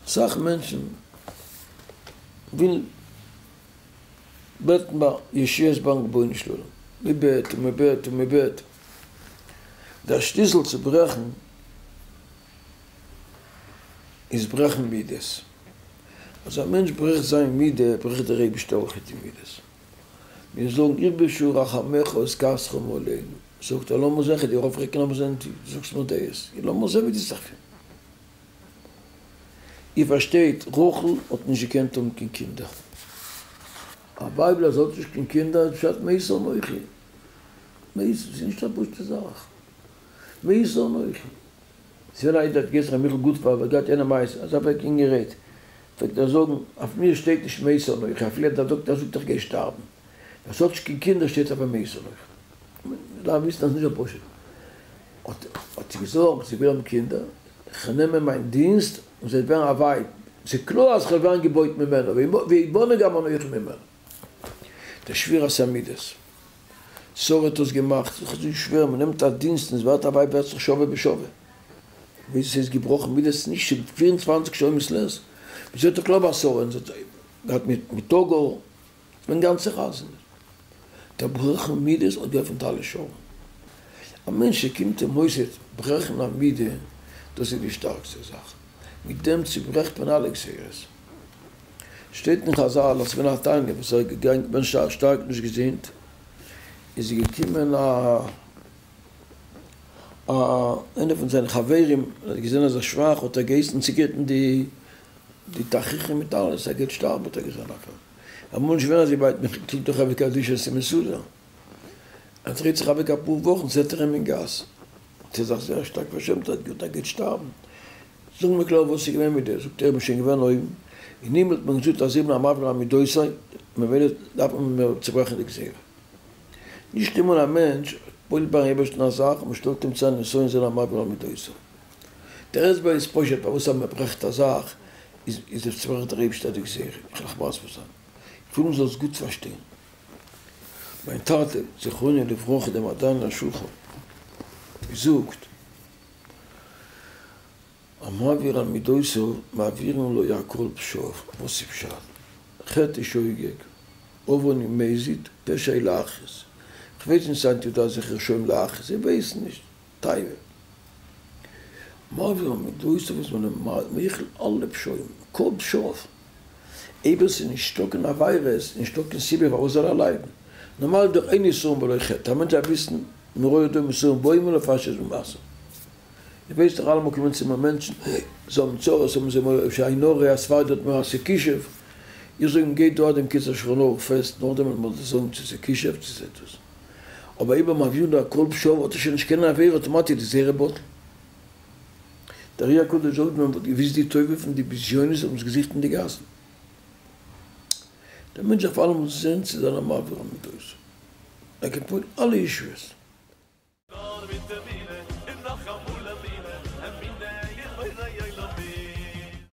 אסאך מענטשן ווילן בעטן ביי ישועות ביים רבונו של עולם, מען בעט און מען בעט און מען בעט, דער שליסל צו ברעכן איז ברעכן מידות, אז א מענטש ברעכט זיין מידה ברעכט דער אייבישטער אויך די מידות, מיר זאגן יכבשו רחמיך את כעסך מעלינו, זאגט ער לאמיר זען כ'וועל דיר אויפרעגן לאמיר זען דו זאגסט מיר דעות, לאמיר זען ווי דו וועסט זיך פירן. איר פארשטייט, רחל האט נישט געקענט האבן קיין קינדער. א ווייבל אז האט נישט קיין קינדער איז פשט מתה אנכי. מתה, ס'איז נישט א פשוטע זאך. מתה אנכי. ס'איז געווען א איד האט געהייסן ר' מיכל גוטפארב האט געהאט יענע מעשה, אזא פרק אינגערהייט, פלעגט ער זאגן, אויף מיר שטייט נישט מתה אנכי, אפילו דער דאקטער זאגט איך גיי שטארבן. ווער ס'האט נישט קיין קינדער שטייט אויף אים מתה אנכי. מ'דארף וויסן אז ס'נישט אזוי פשוט. האט זי געזאגט זי וויל האבן קינדער, כ'וועל נעמען מיין דינסט און זי וועט ווערן א ווייב, ס'איז קלאר אז כ'וועל ווערן געבויט ממנה, ואבנה גם אנכי ממנה. די שבירת המידות. שרה האט עס געמאכט, ס'איז אזוי שווער, מ'נעמט א דינסט און עס ווערט א ווייב ווערט זיך שווה בשווה. ווי ס'איז געבראכן מידות נישט 24 שעה מעת לעת, מ'זעט דאך קלאר ביי שרה און זי האט געהאט מיט הגר. מיין גאנצע חתונה. דער ברעכן מידות האט געעפנט אלע שערים. א מענטש וואס קומט אין מוסד ברעכן א מידה, דאס איז די שטארקסטע זאך. מיט דעם צוברעכט מען אלע גזירות. שטייט אין חזל אז ס'געווען א תנא וואס איז געווען שטארק נישט געזונט, איז געקומען א א איינער פון זיינע חברים, האט געזען אז ער איז שוואך האט ער געהייסן צוגרייטן די די תכריכים מיט אלעס, ער גייט שטארבן האט ער געזען אויף אים. אמאל נישט געווען אזוי ווייט מען קריגט דאך חברה קדישא ס'איז מסודר. ער דרייט זיך אוועק אפאר וואכן זעט ער אים אין גאס. האט ער זיך זייער שטארק פארשעמט ער האט געזאגט ער גייט שטארבן. זאג מיר קלאר וואס איז געווען מיט דיר? זאגט ער איך בין שוין געווען אויבן אין הימל האט מען געזאגט אז איך בין א מעביר על מידותיו ממילא דארף מען מיר צוברעכן די גזירה. נישט איינמאל א מענטש פועלט ביים אייבערשטן א זאך און מען שטעלט אים צו א נסיון זיין א מעביר על מידותיו. דער הסבר איז פשוט פארוואס אז מען ברעכט א זאך איז איז עס צוברעכט דער אייבערשטער די גזירה, איך וועל אייך מסביר זיין, איך וויל מען זאל עס גוט פארשטיין. מיין טאטע זכרונו לברכה דער מעדני השולחן האט געזאגט, המעביר על מידותיו מעבירין לו הכל פשעיו, וואס איז פשט? חטא איז שוגג, עוון איז מזיד, פשע איז להכעיס, כ'ווייס נישט צו היינט איז דא אזעלכע רשעים להכעיס, זיי ווייסן נישט. תאווה. מעביר על מידותיו איז מען אים מוחל אלע פשעים, כל פשעיו. אויב עס איז נישטא קיין עבירות, איז נישטא קיין סיבה פארוואס זאל ער ליידן. נארמאל איז דאך אין איסורים בלא חטא, א מענטש דארף וויסן מראה אדם איסורים באים עליו אשר במעשיו. איר ווייסט דאך אלעמאל קומען צו מיר מענטשן, זיי האבן צרות, האבן זיי מורא אפשר עין הרע, א ספרדי האט מורא אז ס'איז כישוף. איך זאג אים גיי דורך דעם קיצור שולחן ערוך פעסט, נאכדעם וועט מען דיר זאגן צו ס'איז כישוף צו ס'איז דאס. אבער אויב מעבירין לו הכל פשעיו האט ער שוין נישט קיין עבירה אטאמאטיש די גזירה בטל. דער אר"י הקדוש זאגט ווען מען וואלט געוויסט די טובה פון די בזיונות וואלט מען עס געזוכט אין די גאסן. דער מענטש דארף אלעמאל זען צו זיין א מעביר על מידותיו. ער קען פועל'ן אלע ישועות. נאר מיט די.